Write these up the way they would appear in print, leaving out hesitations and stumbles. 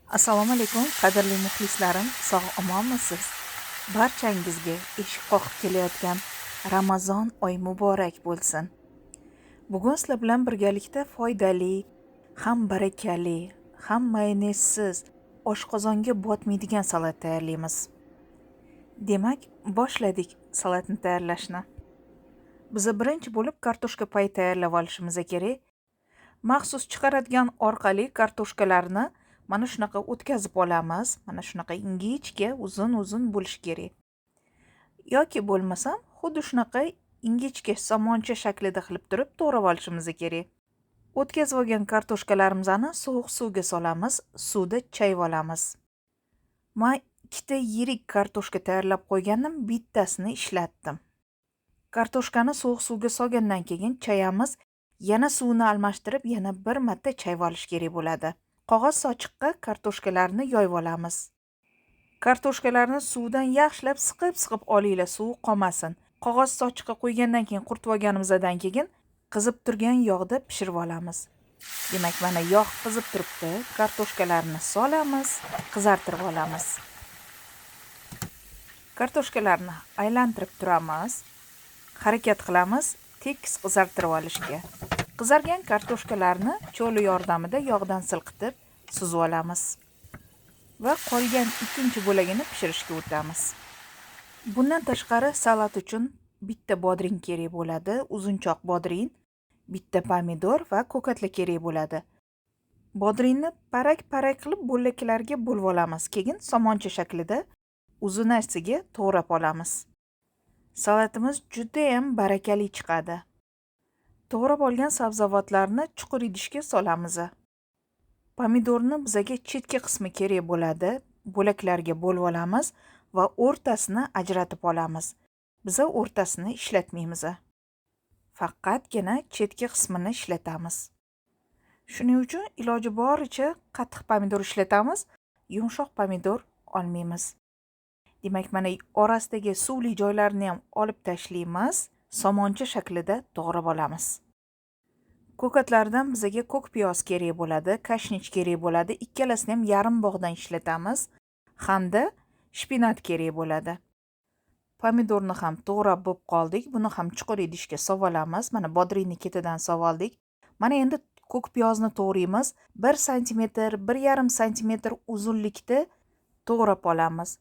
Assalomu alaykum, qadrli muxlislarim, sog' omonmisiz? Barchangizga eshik qoqib kelayotgan Ramazon oyi muborak bo'lsin. Bugun sizlar bilan birgalikda foydali, ham barakali, ham mayonezsiz, oshqozonga botmaydigan salat tayyorlaymiz. Demak, boshladik salatni tayyorlashni. Biz birinchi bo'lib kartoshka pay tayyorlab olishimiz kerak. Maxsus chiqaradigan orqali kartoshkalarni mana shunaqa o'tkazib olamiz. Mana shunaqa ingichka, uzun-uzun bo'lishi kerak. Yoki bo'lmasam, xuddi shunaqa ingichka somoncha shaklida qilib turib to'g'rab olishimiz kerak. O'tkazib olgan kartoshkalarimizni sovuq suvga solamiz, suvda chayib olamiz. Men ikkita yirik kartoshka tayyorlab qo'ygandim, bittasini ishlatdim. Kartoshkani sovuq suvga solgandan keyin chayamiz, yana suvni almashtirib, yana bir marta chayib olish kerak bo'ladi. Qog'oz sochiqqa kartoshkalarni yoyib olamiz. Kartoshkalarni suvdan yaxshilab siqib-siqib olinglar, suvi qolmasin. Qog'oz sochiqqa qo'ygandan keyin, quritib olganimizdan keyin qizib turgan yog'da pishirib olamiz. Demak, mana yog' qizib turibdi. Kartoshkalarni solamiz, qizartirib olamiz. Kartoshkalarni aylantirib turamiz. Harakat qilamiz tekis qizartirib olishga. Qizargan kartoshkalarni cho'li yordamida yog'dan silqitib suzib olamiz. Va qolgan ikkinchi bo'lagini pishirishga o'tamiz. Bundan tashqari salat uchun bitta bodring kerak bo'ladi, uzunchoq bodring, bitta pomidor va ko'katlar kerak bo'ladi. Bodringni parak-parak qilib bo'laklarga bo'lib olamiz. Keyin somoncha shaklida uzunasiga to'g'rab olamiz. Salatimiz juda ham barakali chiqadi. To'g'rab olgan sabzavotlarni chuqur idishga solamiz. Pomidorni bizaga chetki qismi kerak bo'ladi. Bo'laklarga bo'lib olamiz va o'rtasini ajratib olamiz. Biza o'rtasini ishlatmaymiz. Faqatgina chetki qismini ishlatamiz. Shuning uchun iloji boricha qattiq pomidor ishlatamiz, yumshoq pomidor olmaymiz. Demak, mana orasidagi suvli joylarni ham olib tashlaymiz, somoncha shaklida to'g'rab olamiz. Ko'katlardan bizaga ko'k piyoz kerak bo'ladi, kashnich kerak bo'ladi. Ikkalasini ham yarim bog'dan ishlatamiz hamda shpinat kerak bo'ladi. Pomidorni ham to'g'rab bo'lib qoldik. Buni ham chuqur idishga solib olamiz. Mana bodringni ketidan solib oldik. Mana endi ko'k piyozni to'g'raymiz. 1 santimetr, 1,5 santimetr uzunlikda to'g'rab olamiz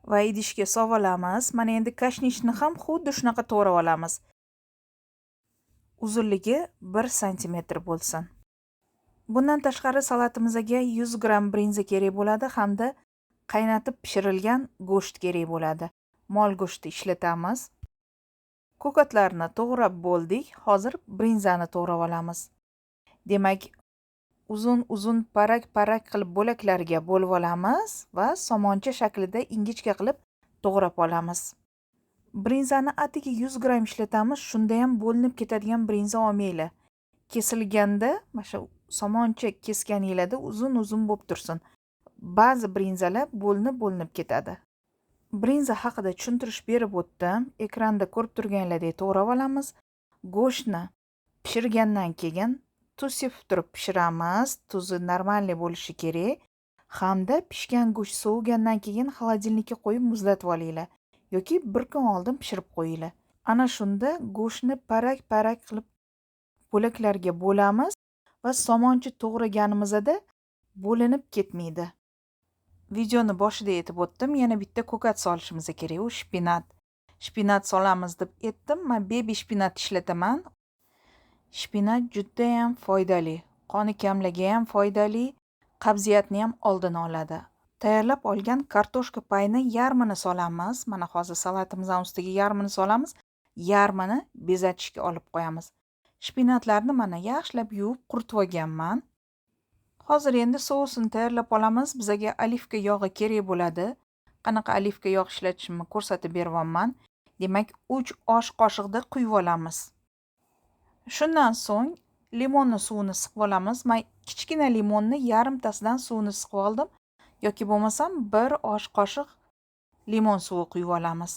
va idishga solib olamiz. Mana endi kashnichni ham xuddi shunaqa to'g'rab olamiz. Uzunligi 1 santimetr bo'lsin. Bundan tashqari salatimizga 100 gramm brinza kerak bo'ladi hamda qaynatib pishirilgan go'sht kerak bo'ladi. Mol go'shti ishlatamiz. Ko'katlarni to'g'rab bo'ldik. Hozir brinzani to'g'rab olamiz. Demak, uzun-uzun parak-parak qilib bo'laklarga bo'lib olamiz va somoncha shaklida ingichka qilib to'g'rab olamiz. Brinzani atigi 100 gramm ishlatamiz. Shunda ham bo'linib ketadigan brinza olmanglar. Kesilganda, mana shu somoncha kesganinglarda uzun-uzun bo'lib tursin. Ba'zi brinzalar bo'linib-bo'linib ketadi. Brinza haqida tushuntirish berib o'tdim. Ekranda ko'rib turganlaridek to'g'rab olamiz. Go'shtni pishirgandan keyin tuz sepib turib pishiramiz. Tuzi normalniy bo'lishi kerak. Hamda pishgan go'sht sovigandan keyin холодильник ka qo'yib muzlatib olinglar yoki bir kun oldin pishirib qo'yinglar. Ana shunda go'shtni parak-parak qilib bo'laklarga bo'lamiz va somoncha to'g'raganimizda bo'linib ketmaydi. Videoni boshida aytib o'tdim, yana bitta ko'kat solishimiz kerak, u shpinat. Shpinat solamiz deb aytdim. Men baby shpinat ishlataman. Shpinat juda ham foydali. Qoni kamligi ham foydali, qabziyatni ham oldini oladi. Tayyorlab olgan kartoshka payni yarmini solamiz. Mana hozir salatimizning ustiga yarmini solamiz, yarmini bezatishga olib qo'yamiz. Shpinatlarni mana yaxshilab yuvib quritib olganman. Hozir endi sousini tayyorlab olamiz. Bizaga olivka yog'i kerak bo'ladi. Qanaqa olivka yog' ishlatishimni ko'rsatib beryapman. Demak, 3 osh qoshiqda quyib olamiz. Shundan so'ng limonni suvini siqib olamiz. Men kichkina limonni yarimtasidan suvini siqib oldim. Yoki bo'lmasam 1 osh qoshiq limon suvi quyib olamiz.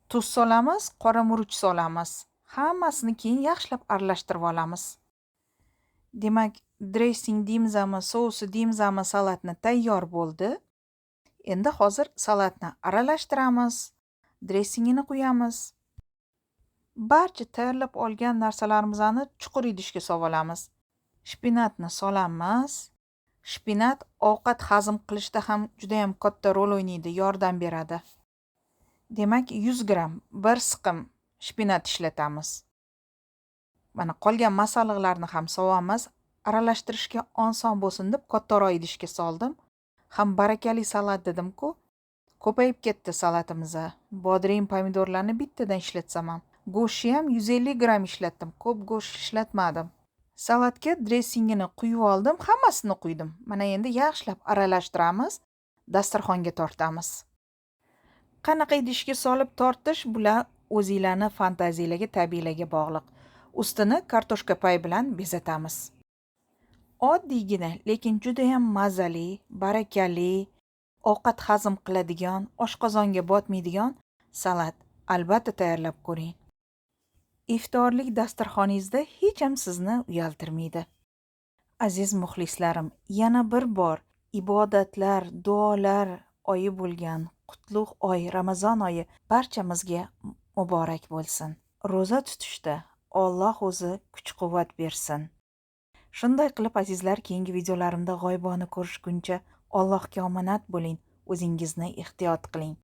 Tuz solamiz, qora murch solamiz. Hammasini keyin yaxshilab aralashtirib olamiz. Demak, dressing deymizmi, sousi deymizmi, salatni tayyor bo'ldi. Endi hozir salatni aralashtiramiz, dressingini quyamiz. Barcha tayyorlab olgan narsalarimizni chuqur idishga solamiz. Shpinatni solamiz. Shpinat ovqat hazm qilishda ham juda ham katta rol o'ynaydi, yordam beradi. Demak, 100 gramm, bir siqim shpinat ishlatamiz. Mana qolgan masalliqlarni ham solamiz. Aralashtirishga oson bo'lsin deb kattaroq idishga soldim. Ham barakali salat dedim-ku. Ko'payib ketdi salatimiz. Bodring, pomidorlarni bittadan ishlatsam ham. Go'shtni ham 150 gramm ishlatdim. Ko'p go'sht ishlatmadim. Salatga dressingini quyib oldim, hammasini quydim. Mana endi yaxshilab aralashtiramiz, dasturxonga tortamiz. Qanaqa idishga solib tortish bular o'zinglarni fantaziylarga, tabiiylarga bog'liq. Ustini kartoshka pay bilan bezatamiz. Oddiygina, lekin juda ham mazali, barakali, ovqat hazm qiladigan, oshqozonga botmaydigan salat albatta tayyorlab ko'ring. Iftorlik dasturxoningizda hech ham sizni uyaltirmaydi. Aziz muxlislarim, yana bir bor ibodatlar, duolar oyi bo'lgan qutlug' oy Ramazon oyi barchamizga muborak bo'lsin. Ro'za tutishda Alloh o'zi kuch-quvvat bersin. Shunday qilib azizlar, keyingi videolarimda g'oyibona ko'rishguncha Allohga omonat bo'ling, o'zingizni ehtiyot qiling.